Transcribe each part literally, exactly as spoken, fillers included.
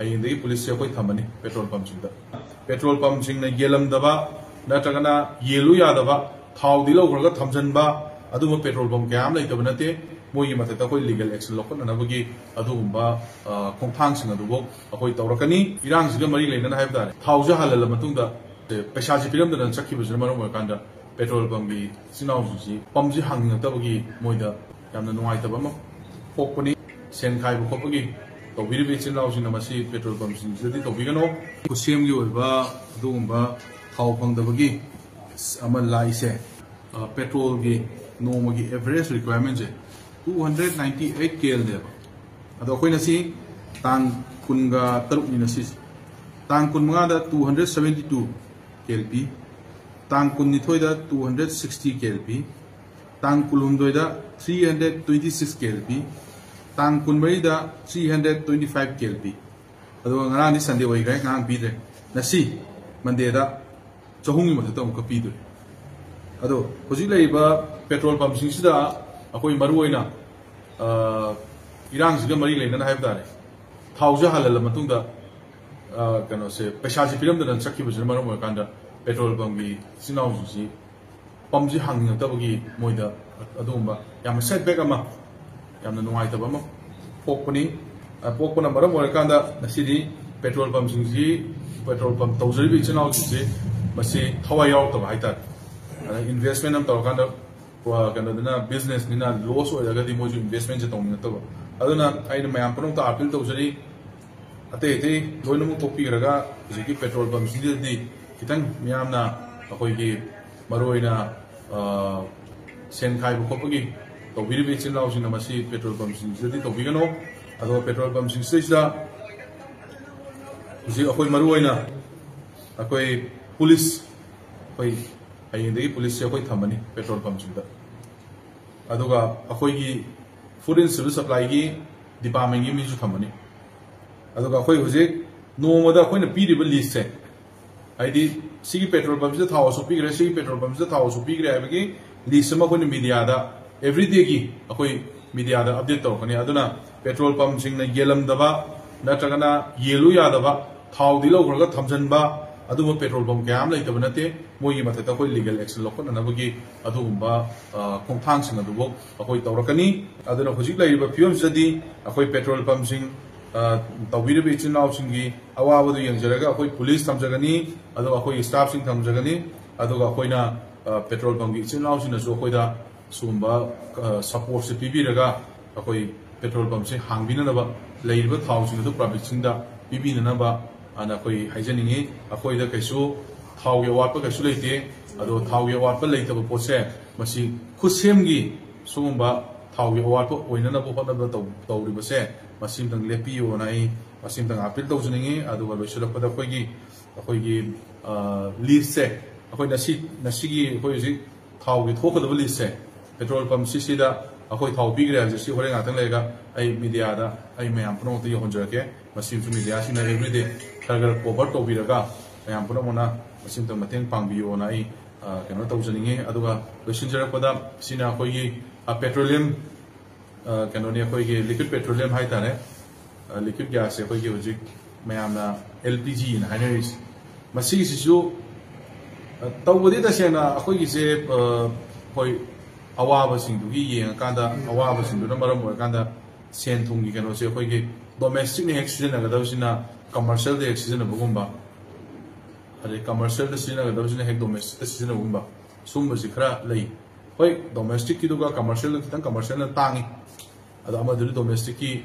ꯍꯌꯦꯡꯗꯒꯤ ꯄꯨꯂꯤꯁꯁꯦ ꯑꯩꯈꯣꯏ ꯊꯝꯃꯅꯤ ꯄꯦꯇ꯭ꯔꯣꯜ ꯄꯝꯁꯤꯡꯗ꯫ ꯄꯦꯇ꯭ꯔꯣꯜ ꯄꯝꯁꯤꯡꯅ ꯌꯦꯜꯂꯝꯗꯕ ꯅꯠꯇ꯭ꯔꯒꯅ ꯌꯦꯜꯂꯨ ꯌꯥꯗꯕ, ꯊꯥꯎꯗꯤ ꯂꯧꯈ꯭ꯔꯒ ꯊꯝꯖꯤꯟꯕ, ꯑꯗꯨꯝꯕ ꯄꯦꯇ꯭ꯔꯣꯜ ꯄꯝ ꯀꯌꯥ ꯑꯃ ꯂꯩꯇꯕ ꯅꯠꯇꯦ꯫ ꯃꯣꯏꯒꯤ ꯃꯊꯛꯇ ꯑꯩꯈꯣꯏ ꯂꯤꯒꯦꯜ ꯑꯦꯛꯁꯟ ꯂꯧꯈꯠꯅꯅꯕꯒꯤ ꯑꯗꯨꯒꯨꯝꯕ, ꯑ, ꯈꯣꯡꯊꯥꯡꯁꯤꯡ ꯑꯗꯨꯐꯥꯎ ꯑꯩꯈꯣꯏ ꯇꯧꯔꯛꯀꯅꯤ꯫ ꯏꯔꯥꯡꯁꯤꯒ ꯃꯔꯤ ꯂꯩꯅꯅ ꯍꯥꯏꯕ ꯇꯥꯔꯦ, ꯊꯥꯎꯁꯦ ꯍꯥꯜꯍꯜꯂ ꯃꯇꯨꯡꯗ, ꯑꯦ, ꯄꯩꯁꯥꯁꯦ ꯄꯤꯔꯝꯗꯅ ꯆꯠꯈꯤꯕꯁꯤꯅ ꯃꯔꯝ ꯑꯣꯏꯔꯀꯥꯟꯗ ꯄꯦꯇ꯭ꯔꯣꯜ ꯄꯝꯒꯤ ꯏꯆꯤꯟ ꯏꯅꯥꯎꯁꯤꯡꯁꯤ ꯄꯝꯁꯤ ꯍꯥꯡꯅꯤꯡꯉꯛꯇꯕꯒꯤ ꯃꯣꯏꯗ ꯌꯥꯝꯅ ꯅꯨꯡꯉꯥꯏꯇꯕ ꯑꯃ ꯄꯣꯛꯄꯅꯤ꯫ ꯁꯦꯟ ꯈꯥꯏꯕ ꯈꯣꯠꯄꯒꯤ ꯇꯧꯕꯤꯔꯤꯕ ꯏꯆꯤꯟ ꯏꯅꯥꯎꯁꯤꯡꯅ ꯃꯁꯤ ꯄꯦꯇ꯭ꯔꯣꯜ ꯄꯝꯁꯤꯡꯁꯤꯗꯗꯤ ꯇꯧꯕꯤꯒꯅꯨ꯫ ꯈꯨꯠꯁꯦꯝꯒꯤ ꯑꯣꯏꯕ ꯑꯗꯨꯒꯨꯝꯕ ꯊꯥꯎ ꯐꯪꯗꯕꯒꯤ ꯑꯃ ꯂꯥꯛꯏꯁꯦ, ꯑ, ꯄꯦꯇ꯭ꯔꯣꯜꯒꯤ ꯅꯣꯡꯃꯒꯤ ꯑꯦꯚꯔꯦꯖ ꯔꯤꯀ꯭ꯋꯥꯏꯔꯃꯦꯟꯁꯦ two hundred ninety eight ꯀꯦꯜꯅꯦꯕ꯫ ꯑꯗꯣ ꯑꯩꯈꯣꯏꯅ ꯁꯤ ꯇꯥꯡ ꯀꯨꯟꯒ ꯇꯔꯨꯛꯅꯤꯅ ꯁꯤꯁꯦ꯫ ꯇꯥꯡ ꯀꯨꯟꯃꯉꯥꯗ two hundred seventy two ꯀꯦꯜ ꯄꯤ, ꯇꯥꯡ ꯀꯨꯟꯅꯤꯊꯣꯏꯗ two hundred sixty ꯀꯦꯜ ꯄꯤ, ꯇꯥꯡ ꯀꯨꯟꯍꯨꯝꯗꯣꯏꯗ three hundred twenty six ꯀꯦꯜ ꯄꯤ, ꯇꯥꯡ ꯀꯨꯟꯃꯔꯤꯗ three hundred twenty five ꯀꯦꯜ ꯄꯤ꯫ ꯑꯗꯨꯒ ꯉꯔꯥꯡꯗꯤ ꯁꯟꯗꯦ ꯑꯣꯏꯈ꯭ꯔꯦ, ꯉꯔꯥꯡ ꯄꯤꯗ꯭ꯔꯦ꯫ ꯉꯁꯤ ꯃꯟꯗꯦꯗ ꯆꯍꯨꯝꯒꯤ ꯃꯊꯛꯇ ꯑꯃꯨꯛꯀ ꯄꯤꯗꯣꯏꯅꯤ꯫ ꯑꯗꯣ ꯍꯧꯖꯤꯛ ꯂꯩꯔꯤꯕ ꯄꯦꯇ꯭ꯔꯣꯜ ꯄꯝꯁꯤꯡꯁꯤꯗ ꯑꯩꯈꯣꯏ ꯃꯔꯨꯑꯣꯏꯅ, ꯑ, ꯏꯔꯥꯡꯁꯤꯒ ꯃꯔꯤ ꯂꯩꯅꯅ ꯍꯥꯏꯕ ꯇꯥꯔꯦ, ꯊꯥꯎꯁꯦ ꯍꯥꯜꯍꯜꯂ ꯃꯇꯨꯡꯗ, ꯑ, ꯀꯩꯅꯣꯁꯦ, ꯄꯩꯁꯥꯁꯦ ꯄꯤꯔꯝꯗꯅ ꯆꯠꯈꯤꯕꯁꯤꯅ ꯃꯔꯝ ꯑꯣꯏꯔꯀꯥꯟꯗ ꯄꯦꯇ꯭ꯔꯣꯜ ꯄꯝꯒꯤ ꯏꯆꯤꯟ ꯏꯅꯥꯎꯁꯤꯡꯁꯤ ꯄꯝꯁꯤ ꯍꯥꯡꯅꯤꯡꯉꯛꯇꯕꯒꯤ ꯃꯣꯏꯗ ꯑꯗꯨꯒꯨꯝꯕ ꯌꯥꯝꯅ ꯁꯦꯠꯕꯦꯛ ꯑꯃ, ꯌꯥꯝꯅ ꯅꯨꯡꯉꯥꯏꯇꯕ ꯑꯃ ꯄꯣꯛꯄꯅꯤ꯫ ꯑ, ꯄꯣꯛꯄꯅ ꯃꯔꯝ ꯑꯣꯏꯔꯀꯥꯟꯗ ꯉꯁꯤꯗꯤ ꯄꯦꯇ꯭ꯔꯣꯜ ꯄꯝꯁꯤꯡꯁꯤ, ꯄꯦꯇ꯭ꯔꯣꯜ ꯄꯝ ꯇꯧꯖꯔꯤꯕ ꯏꯆꯤꯟ ꯏꯅꯥꯎꯁꯤꯡꯁꯤ ꯃꯁꯤ ꯊꯋꯥꯏ ꯌꯥꯎꯔꯛꯇꯕ ꯍꯥꯏꯇꯥꯔꯦ꯫ ꯑꯗ ꯏꯟꯚꯦꯁꯃꯦꯟ ꯑꯃ ꯇꯧꯔꯀꯥꯟꯗ, ꯑ, ꯀꯩꯅꯣꯗꯨꯅ, ꯕꯤꯖꯤꯅꯦꯁꯅꯤꯅ ꯂꯣꯁ ꯑꯣꯏꯔꯒꯗꯤ ꯃꯣꯏꯁꯨ ꯏꯟꯚꯦꯁꯃꯦꯟꯁꯦ ꯇꯧꯅꯤꯡꯉꯛꯇꯕ꯫ ꯑꯗꯨꯅ ꯑꯩꯅ ꯃꯌꯥꯝ ꯄꯨꯝꯅꯃꯛꯇ ꯑꯥꯄꯤꯜ ꯇꯧꯖꯔꯤ, ꯑꯇꯩ ꯑꯇꯩ ꯂꯣꯏꯅꯃꯛ ꯇꯣꯛꯄꯤꯈ꯭ꯔꯒ ꯍꯧꯖꯤꯛꯀꯤ ꯄꯦꯇ꯭ꯔꯣꯜ ꯄꯝꯁꯤꯡꯁꯤꯗꯗꯤ ꯈꯤꯇꯪ ꯃꯤꯌꯥꯝꯅ ꯑꯩꯈꯣꯏꯒꯤ ꯃꯔꯨꯑꯣꯏꯅ, ꯑ, ꯁꯦꯟ ꯈꯥꯏꯕ ꯈꯣꯠꯄꯒꯤ ꯇꯧꯕꯤꯔꯤꯕ ꯏꯆꯤꯟ ꯏꯅꯥꯎꯁꯤꯡꯅ ꯃꯁꯤ ꯄꯦꯇ꯭ꯔꯣꯜ ꯄꯝꯁꯤꯡꯁꯤꯗꯗꯤ ꯇꯧꯕꯤꯒꯅꯨ꯫ ꯑꯗꯨꯒ ꯄꯦꯇ꯭ꯔꯣꯜ ꯄꯝꯁꯤꯡꯁꯤꯗꯩꯁꯤꯗ ꯍꯧꯖꯤꯛ ꯑꯩꯈꯣꯏ ꯃꯔꯨꯑꯣꯏꯅ ꯑꯩꯈꯣꯏ ꯄꯨꯂꯤꯁ, ꯑꯩꯈꯣꯏ ꯍꯌꯦꯡꯗꯒꯤ ꯄꯨꯂꯤꯁꯁꯦ ꯑꯩꯈꯣꯏ ꯊꯝꯃꯅꯤ ꯄꯦꯇ꯭ꯔꯣꯜ ꯄꯝꯁꯤꯡꯗ꯫ ꯑꯗꯨꯒ ꯑꯩꯈꯣꯏꯒꯤ ꯐꯨꯗ ꯑꯦꯟ ꯁꯤꯚꯤꯜ ꯁꯄ꯭ꯂꯥꯏꯒꯤ ꯗꯤꯄꯥꯔꯠꯃꯦꯟꯒꯤ ꯃꯤꯁꯨ ꯊꯝꯃꯅꯤ꯫ ꯑꯗꯨꯒ ꯑꯩꯈꯣꯏ ꯍꯧꯖꯤꯛ ꯅꯣꯡꯃꯗ ꯑꯩꯈꯣꯏꯅ ꯄꯤꯔꯤꯕ ꯂꯤꯁꯁꯦ, ꯍꯥꯏꯗꯤ ꯁꯤꯒꯤ ꯄꯦꯇ꯭ꯔꯣꯜ ꯄꯝꯁꯤꯗ ꯊꯥꯎ ꯑꯁꯨꯛ ꯄꯤꯈ꯭ꯔꯦ, ꯁꯤꯒꯤ ꯄꯦꯇ꯭ꯔꯣꯜ ꯄꯝꯁꯤꯗ ꯊꯥꯎ ꯑꯁꯨꯛ ꯄꯤꯈ꯭ꯔꯦ ꯍꯥꯏꯕꯒꯤ ꯂꯤꯁ ꯑꯃ ꯑꯩꯈꯣꯏꯅ ꯃꯤꯗꯤꯌꯥꯗ, ꯑꯦꯚ꯭ꯔꯤꯗꯦꯒꯤ ꯑꯩꯈꯣꯏ ꯃꯤꯗꯤꯌꯥꯗ ꯑꯞꯗꯦꯠ ꯇꯧꯔꯛꯀꯅꯤ꯫ ꯑꯗꯨꯅ ꯄꯦꯇ꯭ꯔꯣꯜ ꯄꯝꯁꯤꯡꯅ ꯌꯦꯜꯂꯝꯗꯕ, ꯅꯠꯇ꯭ꯔꯒꯅ ꯌꯦꯜꯂꯨ ꯌꯥꯗꯕ, ꯊꯥꯎꯗꯤ ꯂꯧꯈ꯭ꯔꯒ ꯊꯝꯖꯤꯟꯕ, ꯑꯗꯨꯒꯨꯝꯕ ꯄꯦꯇ꯭ꯔꯣꯜ ꯄꯝ ꯀꯌꯥ ꯑꯃ ꯂꯩꯇꯕ ꯅꯠꯇꯦ꯫ ꯃꯣꯏꯒꯤ ꯃꯊꯛꯇ ꯑꯩꯈꯣꯏ ꯂꯤꯒꯦꯜ ꯑꯦꯛꯁꯟ ꯂꯧꯈꯠꯅꯅꯕꯒꯤ ꯑꯗꯨꯒꯨꯝꯕ ꯑ, ꯈꯣꯡꯊꯥꯡꯁꯤꯡ ꯑꯗꯨꯕꯨ ꯑꯩꯈꯣꯏ ꯇꯧꯔꯛꯀꯅꯤ꯫ ꯑꯗꯨꯅ ꯍꯧꯖꯤꯛ ꯂꯩꯔꯤꯕ ꯐꯤꯕꯝꯁꯤꯗꯗꯤ ꯑꯩꯈꯣꯏ ꯄꯦꯇ꯭ꯔꯣꯜ ꯄꯝꯁꯤꯡ ꯑ, ꯇꯧꯕꯤꯔꯤꯕ ꯏꯆꯤꯜ ꯏꯅꯥꯎꯁꯤꯡꯒꯤ ꯑꯋꯥꯕꯗꯨ ꯌꯦꯡꯖꯔꯒ ꯑꯩꯈꯣꯏ ꯄꯨꯂꯤꯁ ꯊꯝꯖꯒꯅꯤ, ꯑꯗꯨꯒ ꯑꯩꯈꯣꯏ ꯁ꯭ꯇꯥꯐꯁꯤꯡ ꯊꯝꯖꯒꯅꯤ꯫ ꯑꯗꯨꯒ ꯑꯩꯈꯣꯏꯅ ꯑ, ꯄꯦꯇ꯭ꯔꯣꯜ ꯄꯝꯒꯤ ꯏꯆꯤꯜ ꯏꯅꯥꯎꯁꯤꯡꯅꯁꯨ ꯑꯩꯈꯣꯏꯗ ꯁꯤꯒꯨꯝꯕ ꯁꯄꯣꯔꯠꯁꯦ ꯄꯤꯕꯤꯔꯒ ꯑꯩꯈꯣꯏ ꯄꯦꯇ꯭ꯔꯣꯜ ꯄꯝꯁꯦ ꯍꯥꯡꯕꯤꯅꯅꯕ, ꯂꯩꯔꯤꯕ ꯊꯥꯎꯁꯤꯡ ꯑꯗꯨ ꯄꯕ꯭ꯂꯤꯛꯁꯤꯡꯗ ꯄꯤꯕꯤꯅꯅꯕ ꯑꯅ ꯑꯩꯈꯣꯏ ꯍꯥꯏꯖꯅꯤꯡꯉꯤ꯫ ꯑꯩꯈꯣꯏꯗ ꯀꯩꯁꯨ ꯊꯥꯎꯒꯤ ꯑꯋꯥꯠꯄ ꯀꯩꯁꯨ ꯂꯩꯇꯦ꯫ ꯑꯗꯣ ꯊꯥꯎꯒꯤ ꯑꯋꯥꯠꯄ ꯂꯩꯇꯕ ꯄꯣꯠꯁꯦ ꯃꯁꯤ ꯈꯨꯠꯁꯦꯝꯒꯤ ꯁꯤꯒꯨꯝꯕ ꯊꯥꯎꯒꯤ ꯑꯋꯥꯠꯄ ꯑꯣꯏꯅꯅꯕ ꯍꯣꯠꯅꯕ ꯇꯧ-, ꯇꯧꯔꯤꯕꯁꯦ ꯃꯁꯤ ꯑꯝꯇꯪ ꯂꯦꯞꯄꯤꯌꯣꯅ ꯑꯩ ꯃꯁꯤ ꯑꯝꯇꯪ ꯑꯥꯄꯤꯜ ꯇꯧꯖꯅꯤꯡꯉꯤ꯫ ꯑꯗꯨꯒ ꯂꯣꯏꯁꯤꯜꯂꯛꯄꯗ ꯑꯩꯈꯣꯏꯒꯤ, ꯑꯩꯈꯣꯏꯒꯤ, ꯑ, ꯂꯤꯁꯁꯦ ꯑꯩꯈꯣꯏ ꯉꯁꯤ, ꯉꯁꯤꯒꯤ ꯑꯩꯈꯣꯏ ꯍꯧꯖꯤꯛ ꯊꯥꯎꯒꯤ ꯊꯣꯛꯀꯗꯕ ꯂꯤꯁꯁꯦ, ꯄꯦꯇ꯭ꯔꯣꯜ ꯄꯝ ꯁꯤꯁꯤꯗ ꯑꯩꯈꯣꯏ ꯊꯥꯎ ꯄꯤꯈ꯭ꯔꯦ ꯍꯥꯏꯕꯁꯦ ꯁꯤ ꯍꯣꯔꯦꯟ ꯉꯥꯛꯇꯪ ꯂꯩꯔꯒ ꯑꯩ ꯃꯤꯗꯤꯌꯥꯗ ꯑꯩ ꯃꯌꯥꯝ ꯄꯨꯝꯅꯃꯛꯇ ꯌꯧꯍꯟꯖꯔꯛꯀꯦ꯫ ꯃꯁꯤꯃꯁꯨ ꯃꯤꯗꯤꯌꯥꯁꯤꯡꯅ ꯑꯦꯕ꯭ꯔꯤꯗꯦ ꯈꯔ ꯈꯔ ꯀꯣꯚꯔ ꯇꯧꯕꯤꯔꯒ ꯃꯌꯥꯝ ꯄꯨꯝꯅꯃꯛꯅ ꯃꯁꯤꯃꯇ ꯃꯇꯦꯡ ꯄꯥꯡꯕꯤꯌꯣꯅ ꯑꯩ, ꯑ, ꯀꯩꯅꯣ ꯇꯧꯖꯅꯤꯡꯉꯤ꯫ ꯑꯗꯨꯒ ꯂꯣꯏꯁꯤꯟꯖꯔꯛꯄꯗ ꯁꯤꯅ ꯑꯩꯈꯣꯏꯒꯤ, ꯑ, ꯄꯦꯇ꯭ꯔꯣꯂꯤꯌꯝ, ꯑ, ꯀꯩꯅꯣꯅꯤ, ꯑꯩꯈꯣꯏꯒꯤ ꯂꯤꯀ꯭ꯋꯤꯠ ꯄꯦꯇ꯭ꯔꯣꯂꯤꯌꯝ ꯍꯥꯏꯇꯥꯔꯦ꯫ ꯑ, ꯂꯤꯀ꯭ꯋꯤꯠ ꯒ꯭ꯌꯥꯁꯁꯦ ꯑꯩꯈꯣꯏꯒꯤ ꯍꯧꯖꯤꯛ ꯃꯌꯥꯝꯅ ꯑꯦꯜ ꯄꯤ ꯖꯤ ꯑꯅ ꯍꯥꯏꯅꯔꯤꯁꯦ, ꯃꯁꯤꯒꯤꯁꯤꯁꯨ, ꯑ, ꯇꯧꯕꯗꯤ ꯇꯁꯦꯡꯅ ꯑꯩꯈꯣꯏꯒꯤꯁꯦ, ꯑ, ꯍꯣꯏ, ꯑꯋꯥꯕꯁꯤꯡꯗꯨꯒꯤ ꯌꯦꯡꯉꯀꯥꯟꯗ, ꯑꯋꯥꯕꯁꯤꯡꯗꯨꯅ ꯃꯔꯝ ꯑꯣꯏꯔꯀꯥꯟꯗ ꯁꯦꯟ ꯊꯨꯝꯒꯤ ꯀꯩꯅꯣꯁꯦ ꯑꯩꯈꯣꯏꯒꯤ ꯗꯣꯃꯦꯁꯇꯤꯛꯅ ꯍꯦꯛ ꯁꯤꯖꯤꯟꯅꯒꯗꯕꯁꯤꯅ ꯀꯃꯔꯁꯤꯌꯦꯜꯗ ꯍꯦꯛ ꯁꯤꯖꯤꯟꯅꯕꯒꯨꯝꯕ, ꯑꯗꯩ ꯀꯃꯔꯁꯤꯌꯦꯜꯗ ꯁꯤꯖꯤꯟꯅꯒꯗꯕꯁꯤꯅ ꯍꯦꯛ ꯗꯣꯃꯦꯁꯇꯤꯛꯇ ꯁꯤꯖꯤꯟꯅꯕꯒꯨꯝꯕ, ꯁꯨꯝꯕꯁꯤ ꯈꯔ ꯂꯩ꯫ ꯍꯣꯏ, ꯗꯣꯃꯦꯁꯇꯤꯛꯀꯤꯗꯨꯒ ꯀꯃꯔꯁꯤꯌꯦꯜꯅ ꯇꯥꯡꯉꯤ, ꯑꯗꯣ ꯑꯃꯗꯨꯅ ꯗꯣꯃꯦꯁꯇꯤꯛꯀꯤ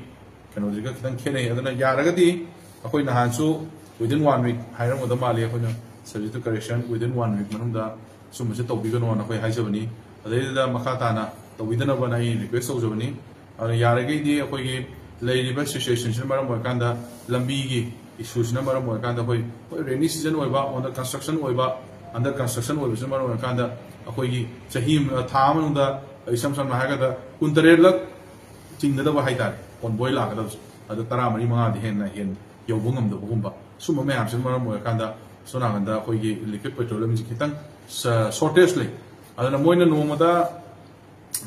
ꯀꯩꯅꯣꯁꯤꯒ ꯈꯤꯇꯪ ꯈꯦꯠꯅꯩ꯫ ꯑꯗꯨꯅ ꯌꯥꯔꯒꯗꯤ ꯑꯩꯈꯣꯏ ꯅꯍꯥꯟꯁꯨ within one week ꯍꯥꯏꯔꯝꯒꯗꯕ ꯃꯥꯜꯂꯤ, ꯑꯩꯈꯣꯏꯅ subject to correction, within one week ꯃꯅꯨꯡꯗ ꯁꯨꯝꯕꯁꯦ ꯇꯧꯕꯤꯒꯅꯣꯅ ꯑꯩꯈꯣꯏ ꯍꯥꯏꯖꯕꯅꯤ꯫ ꯑꯗꯩꯗꯨꯗ ꯃꯈꯥ ꯇꯥꯅ ꯇꯧꯕꯤꯗꯅꯕꯅ ꯑꯩ ꯔꯤꯀ꯭ꯋꯦꯁ ꯇꯧꯖꯕꯅꯤ꯫ ꯑꯗꯨꯅ ꯌꯥꯔꯤꯈꯩꯗꯤ ꯑꯩꯈꯣꯏꯒꯤ ꯂꯩꯔꯤꯕ ꯁꯤꯆꯨꯋꯦꯁꯟꯁꯤꯅ ꯃꯔꯝ ꯑꯣꯏꯔꯀꯥꯟꯗ, ꯂꯝꯕꯤꯒꯤ ꯏꯁꯨꯁꯤꯅ ꯃꯔꯝ ꯑꯣꯏꯔꯀꯥꯟꯗ ꯑꯩꯈꯣꯏ, ꯍꯣꯏ, ꯔꯦꯅꯤ ꯁꯤꯖꯟ ꯑꯣꯏꯕ, ꯑꯟꯗꯔ ꯀꯟꯁꯇ꯭ꯔꯛꯁꯟ ꯑꯣꯏꯕ, ꯑꯟꯗꯔ ꯀꯟꯁꯇ꯭ꯔꯛꯁꯟ ꯑꯣꯏꯕꯁꯤꯅ ꯃꯔꯝ ꯑꯣꯏꯔꯀꯥꯟꯗ ꯑꯩꯈꯣꯏꯒꯤ ꯆꯍꯤ ꯑꯃ, ꯊꯥ ꯑꯃ ꯃꯅꯨꯡꯗ ꯏꯁꯝ ꯁꯝꯅ ꯍꯥꯏꯔꯒꯗ ꯀꯨꯟꯇꯔꯦꯠꯂꯛ ꯆꯤꯡꯒꯗꯕ ꯍꯥꯏꯇꯥꯔꯦ, ꯀꯣꯟꯕꯣꯏ ꯂꯥꯛꯀꯗꯕꯁꯦ, ꯑꯗꯣ ꯇꯔꯥꯃꯔꯤ ꯃꯉꯥꯗꯤ ꯍꯦꯟꯅ ꯍꯦꯟ ꯌꯧꯕ ꯉꯝꯗꯕꯒꯨꯝꯕ, ꯁꯨꯝꯕ ꯃꯌꯥꯝꯁꯤꯅ ꯃꯔꯝ ꯑꯣꯏꯔꯀꯥꯟꯗ ꯁꯣꯝ ꯅꯥꯀꯟꯗ ꯑꯩꯈꯣꯏꯒꯤ ꯂꯤꯀ꯭ꯋꯤꯠ ꯄꯦꯇ꯭ꯔꯣꯂꯤꯌꯝꯁꯤ ꯈꯤꯇꯪ ꯁ-, ꯁꯣꯔꯇꯦꯖ ꯂꯩ꯫ ꯑꯗꯨꯅ ꯃꯣꯏꯅ ꯅꯣꯡꯃꯗ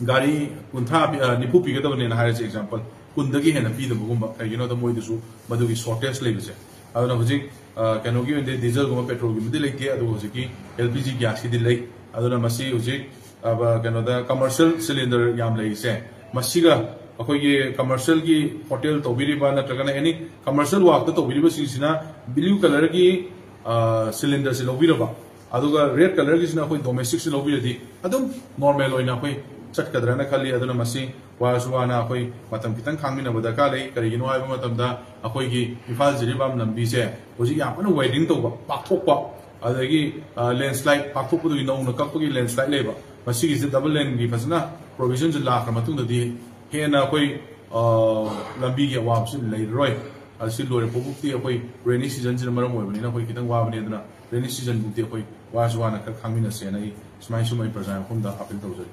ꯒꯥꯔꯤ ꯀꯨꯟꯊ꯭ꯔꯥ ꯄꯤ-, ꯑ, ꯅꯤꯐꯨ ꯄꯤꯒꯗꯕꯅꯦꯅ ꯍꯥꯏꯔꯁꯤ, ꯑꯦꯛꯖꯥꯝꯄꯜ, ꯀꯨꯟꯗꯒꯤ ꯍꯦꯟꯅ ꯄꯤꯗꯕꯒꯨꯝꯕ, ꯀꯩꯒꯤꯅꯣꯗ ꯃꯣꯏꯗꯁꯨ ꯃꯗꯨꯒꯤ ꯁꯣꯔꯇꯦꯖ ꯂꯩꯕꯁꯦ꯫ ꯑꯗꯨꯅ ꯍꯧꯖꯤꯛ ꯑ, ꯀꯩꯅꯣꯒꯤ ꯑꯣꯏꯅꯗꯤ ꯗꯤꯖꯜꯒꯨꯝꯕ ꯄꯦꯇ꯭ꯔꯣꯜꯒꯨꯝꯕꯗꯤ ꯂꯩꯇꯦ, ꯑꯗꯨꯒ ꯍꯧꯖꯤꯛꯀꯤ ꯑꯦꯜ ꯄꯤ ꯖꯤ ꯒ꯭ꯌꯥꯁꯀꯤꯗꯤ ꯂꯩ꯫ ꯑꯗꯨꯅ ꯃꯁꯤ ꯍꯧꯖꯤꯛ ꯑ, ꯀꯩꯅꯣꯗ ꯀꯃꯔꯁꯤꯌꯦꯜ ꯁꯤꯂꯤꯟꯗꯔ ꯌꯥꯝ ꯂꯩꯔꯤꯁꯦ, ꯃꯁꯤꯒ ꯑꯩꯈꯣꯏꯒꯤ ꯀꯃꯔꯁꯤꯌꯦꯜꯒꯤ ꯍꯣꯇꯦꯜ ꯇꯧꯕꯤꯔꯤꯕ ꯅꯠꯇ꯭ꯔꯒꯅ ꯑꯦꯅꯤ ꯀꯃꯔꯁꯤꯌꯦꯜ ꯋꯥꯛꯇ ꯇꯧꯕꯤꯔꯤꯕꯁꯤꯡꯁꯤꯅ ꯕ꯭ꯂꯨ ꯀꯂꯔꯒꯤ ꯁꯤꯂꯤꯟꯗꯔꯁꯤ ꯂꯧꯕꯤꯔꯕ, ꯑꯗꯨꯒ ꯔꯦꯗ ꯀꯂꯔꯒꯤꯁꯤꯅ ꯑꯩꯈꯣꯏ ꯗꯣꯃꯦꯁꯇꯤꯛꯁꯤ ꯂꯧꯕꯤꯔꯗꯤ ꯑꯗꯨꯝ ꯅꯣꯔꯃꯦꯜ ꯑꯣꯏꯅ ꯑꯩꯈꯣꯏ ꯆꯠꯀꯗ꯭ꯔꯅ ꯈꯜꯂꯤ꯫ ꯑꯗꯨꯅ ꯃꯁꯤ ꯋꯥꯔꯁꯨ ꯋꯥꯅ ꯑꯩꯈꯣꯏ ꯃꯇꯝ ꯈꯤꯇꯪ ꯈꯥꯡꯃꯤꯟꯅꯕ ꯗꯔꯀꯥꯔ ꯂꯩ꯫ ꯀꯔꯤꯒꯤꯅꯣ ꯍꯥꯏꯕ ꯃꯇꯝꯗ ꯑꯩꯈꯣꯏꯒꯤ ꯏꯝꯐꯥꯜ ꯖꯤꯔꯤꯕꯥꯝ ꯂꯝꯕꯤꯁꯦ ꯍꯧꯖꯤꯛ ꯌꯥꯝ ꯀꯟꯅ ꯋꯥꯏꯗꯅꯤꯡ ꯇꯧꯕ, ꯄꯥꯛꯊꯣꯛꯄ, ꯑꯗꯒꯤ ꯂꯦꯟꯁ꯭ꯂꯥꯏꯠ ꯄꯥꯛꯊꯣꯛꯄꯗꯨꯒꯤ ꯅꯧꯅ ꯀꯛꯄꯒꯤ ꯂꯦꯟꯁ꯭ꯂꯥꯏꯠ ꯂꯩꯕ, ꯃꯁꯤꯒꯤꯁꯦ ꯗꯕꯜ ꯂꯦꯟꯒꯤ ꯐꯖꯅ ꯄ꯭ꯔꯣꯚꯤꯖꯟꯁꯦ ꯂꯥꯛꯈ꯭ꯔ ꯃꯇꯨꯡꯗꯗꯤ ꯍꯦꯟꯅ ꯑꯩꯈꯣꯏ ꯑ, ꯂꯝꯕꯤꯒꯤ ꯑꯋꯥꯕꯁꯤ ꯂꯩꯔꯔꯣꯏ꯫ ꯑꯁꯤ ꯂꯣꯏꯔꯛꯄ ꯐꯥꯎꯗꯤ ꯑꯩꯈꯣꯏ ꯔꯦꯅꯤ ꯁꯤꯖꯟꯁꯤꯅ ꯃꯔꯝ ꯑꯣꯏꯕꯅꯤꯅ ꯑꯩꯈꯣꯏ ꯈꯤꯇꯪ ꯋꯥꯕꯅꯤ꯫ ꯑꯗꯨꯅ ꯔꯦꯅꯤ ꯁꯤꯖꯟ ꯐꯥꯎꯗꯤ ꯑꯩꯈꯣꯏ ꯋꯥꯔꯁꯨ ꯋꯥꯅ ꯈꯔ ꯈꯥꯡꯃꯤꯟꯅꯁꯦꯅ ꯑꯩ ꯁꯨꯃꯥꯏ ꯁꯨꯝ ꯑꯩ ꯄ꯭ꯔꯖꯥ ꯃꯐꯝꯗ ꯑꯥꯄꯤꯜ ꯇꯧꯖꯔꯤ꯫